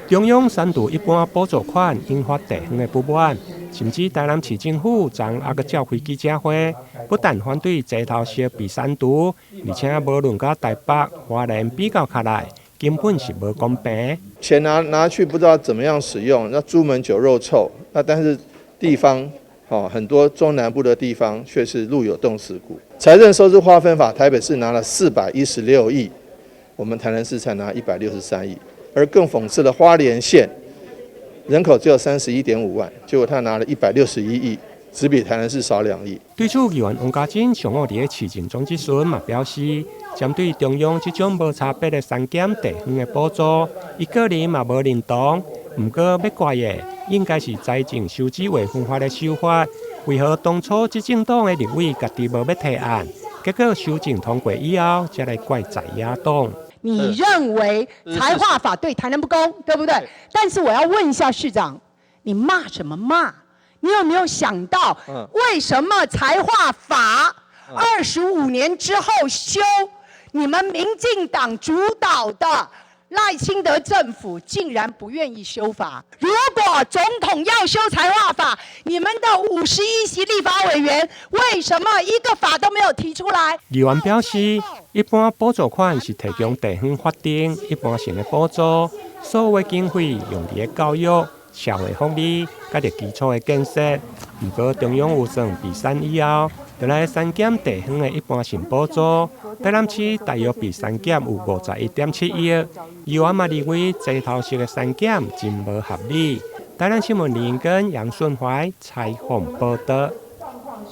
中央刪除一般補助款，引發地方的不滿，甚至台南市政府昨昏猶閣召開記者會，不但反對齊頭式被刪除，而且無論佮台北、花蓮比較起來，根本是無公平。錢拿拿去不知道怎麼樣使用，那朱門酒肉臭。那但是地方，哦，很多中南部的地方卻是路有凍死骨。財政收支劃分法，台北市拿了416億，我們台南市才拿163億。而更諷刺的，花蓮縣人口只有31.5萬，結果他拿了161億，只比台南市少2億。對此，議員王家珍上午佇咧市政總質詢嘛表示，針對中央這種無差別的刪減地方的補助，伊個人嘛無認同。毋過欲怪的應該是財政收支劃分法的修法，為何當初執政黨的立委家己無欲提案，結果修正通過以後，才來怪在野黨。你認為財劃法對台南不公，對不對？但是我要問一下市長，你罵什麼罵？你有沒有想到，為什麼財劃法25年之後修，你們民進黨主導的賴清德政府竟然不願意修法？如果總統要修財劃法，你們的51席立法委員為什麼一個法都沒有提出來？議員表示，一般補助款是提供地方法定一般性的補助，所有的經費用佇咧教育、社會福利、佮著基礎的建設。毋過中央預算被刪以後，就來刪減地方的一般性補助。台南市大約被刪減有51.7億。議員嘛認為齊頭式的刪減真無合理。台南新聞林根楊順懷採訪報道。